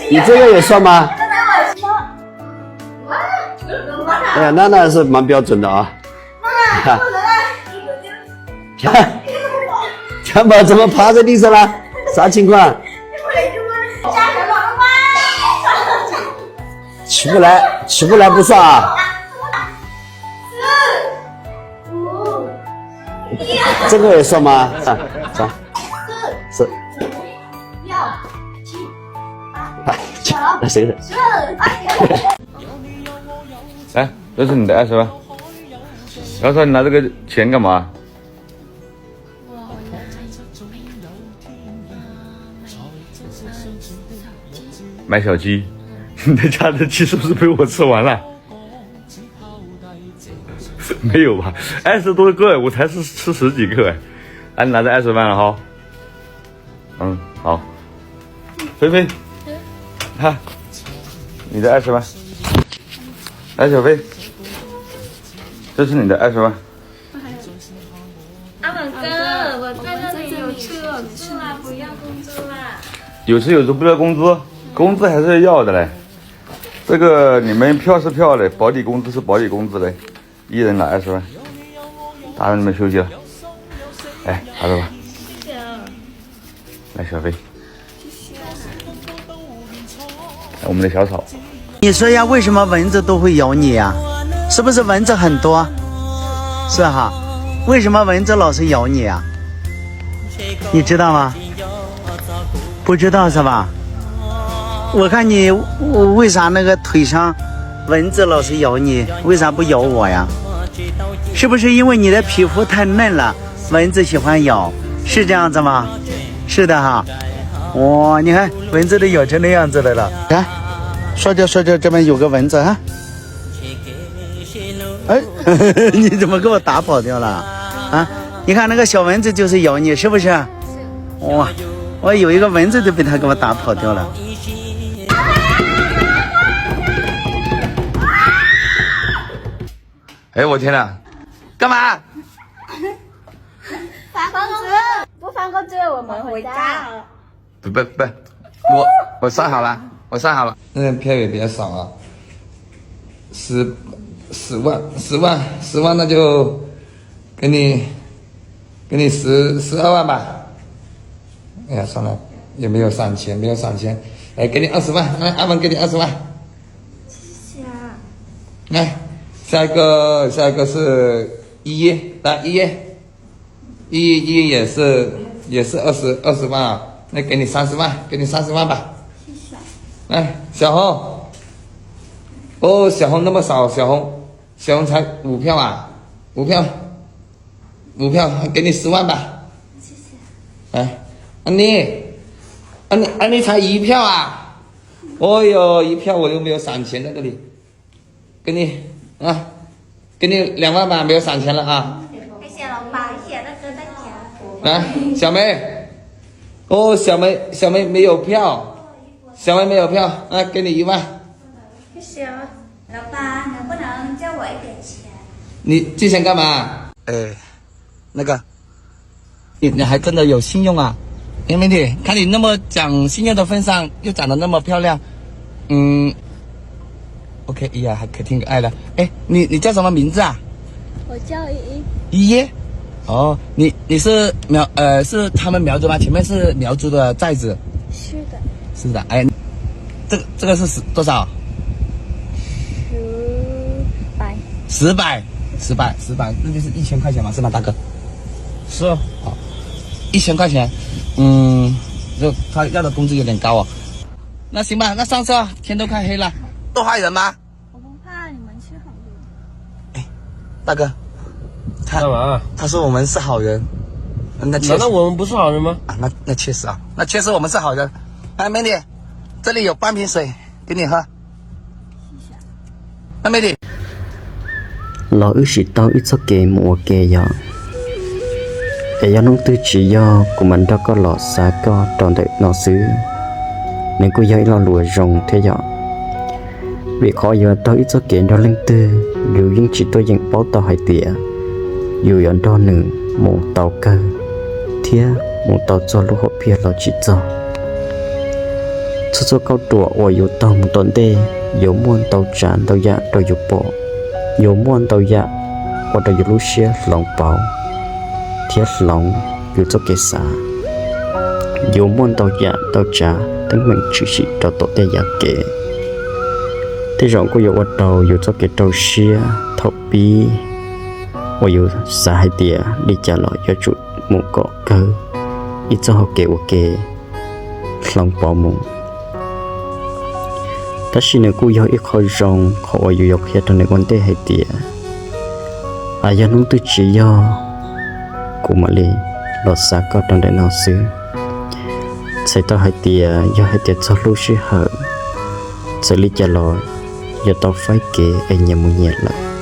你这个也算吗？哎呀，那那是蛮标准的啊。天宝怎么趴在地上了？啥情况？起不来，起不来不算啊。这个也算吗？啊，算，是。来，谁的？来，这是你的二十万。然后说你拿这个钱干嘛？买小鸡。你的加湿器是不是被我吃完了？没有吧？二十多个，我才是吃十几个哎。哎，你拿着二十万了哈。嗯，好。菲菲，看，你的二十万。来，小飞，这是你的二十万。阿文哥，我在这里有吃有住啦，不要工资啦。有吃有住不要工资，工资还是要的嘞。这个你们票是票嘞，保底工资是保底工资嘞，一人拿二十万，打扰你们休息了。哎，好了吧？谢谢啊。来，小飞。 我们的小草。你说呀，为什么蚊子都会咬你呀？是不是蚊子很多？是哈，为什么蚊子老是咬你呀？你知道吗？不知道是吧？我看你，我为啥那个腿上蚊子老是咬你？为啥不咬我呀？是不是因为你的皮肤太嫩了，蚊子喜欢咬？是这样子吗？是的哈。哇，你看蚊子都咬成那样子的了。看，摔跤摔跤，这边有个蚊子啊。哎，你怎么给我打跑掉了？啊，你看那个小蚊子就是咬你，是不是？哇，我有一个蚊子就被他给我打跑掉了。哎，我天哪，干嘛？发工资，不发工资我们回家了。 不不不，我我算好了，我算好了。那票也比较少啊，十十万十万十万，那就给你给你十十二万吧。哎呀，算了，也没有散钱，没有散钱，来给你二十万，来阿文给你二十万。谢谢啊。来，下一个下一个是一，来一。 一一也是也是二十二十万啊，那给你三十万，给你三十万吧。谢谢。哎，小红，哦，小红那么少，小红小红才五票啊，五票，五票，给你十万吧。谢谢。哎，安妮，安妮安妮才一票啊，哦哟，一票我又没有散钱在这里。 给你啊，给你两万吧，没有散钱了啊。谢谢老板，谢谢大哥大姐。来，小梅，哦，小梅，小梅没有票，小梅没有票，来，给你一万。谢谢啊。老板，能不能借我一点钱？你借钱干嘛？哎，那个， 你你还真的有信用啊，明明的，看你那么讲信用的份上，又长得那么漂亮，嗯，OK，哎呀，还可挺可爱的。哎，你你叫什么名字啊？我叫依依。依依，哦，你你是苗呃是他们苗族吗？前面是苗族的寨子。是的。是的，哎，这个这个是十多少？十百。十百，十百，十百，那就是一千块钱嘛，是吗，大哥？是啊。好，一千块钱，嗯，就他要的工资有点高啊。那行吧，那上车，天都快黑了。都害人吗？我不怕，你们去好运。哎，大哥，他干嘛？他说我们是好人，那确实。难道我们不是好人吗？啊，那那确实啊，那确实我们是好人。哎，美女，这里有半瓶水给你喝。 Los wb sim tau ib txoj kev mus ua ke yom, es yog hnub twg tsis yog kuv mam nrog koj los xav koj rau ntawm no xwb. Nws kuj yog ib lo lus zoo thiab yom, vim qhov yuav taug ib txoj kev nrog leej twg yus yeej tsis tuaj yeem paub tau hais tias yus yuav nrog nws mus tau kawg thiab mus tau txog lub hom phiaj los tsis txog. Txhua txhua kauj ruam uas yus taug mus tom ntej yuav muaj ntau tsav ntau yam rau yus pom, yuav muaj ntau yam ua rau yus lub siab hloov pauv thiab hloov yus txoj kev xav. Yuav muaj ntau yam ntau tsav teeb meem tshwm sim rau tom tej yav kev. Tej zaum kuj yuav ua rau yus txoj kev rau siab thaum pib uas yus xav hais tias li cas los yuav tsum mus kom kawg ib txoj hau kev ua ke hloov pauv mus. Tab sis nws kuj yog ib qho zoo qhov uas yus yuav qhia rau nws ua ntej hais tias, a, yog hnub twg tsis yog, kuv mam li los xav koj rau ntawm no xwb. Txhais tau hais tias yog hais tias txog lub sij hawm, txawm li cas los yuav tau faib kev es nyias mus nyias lawm.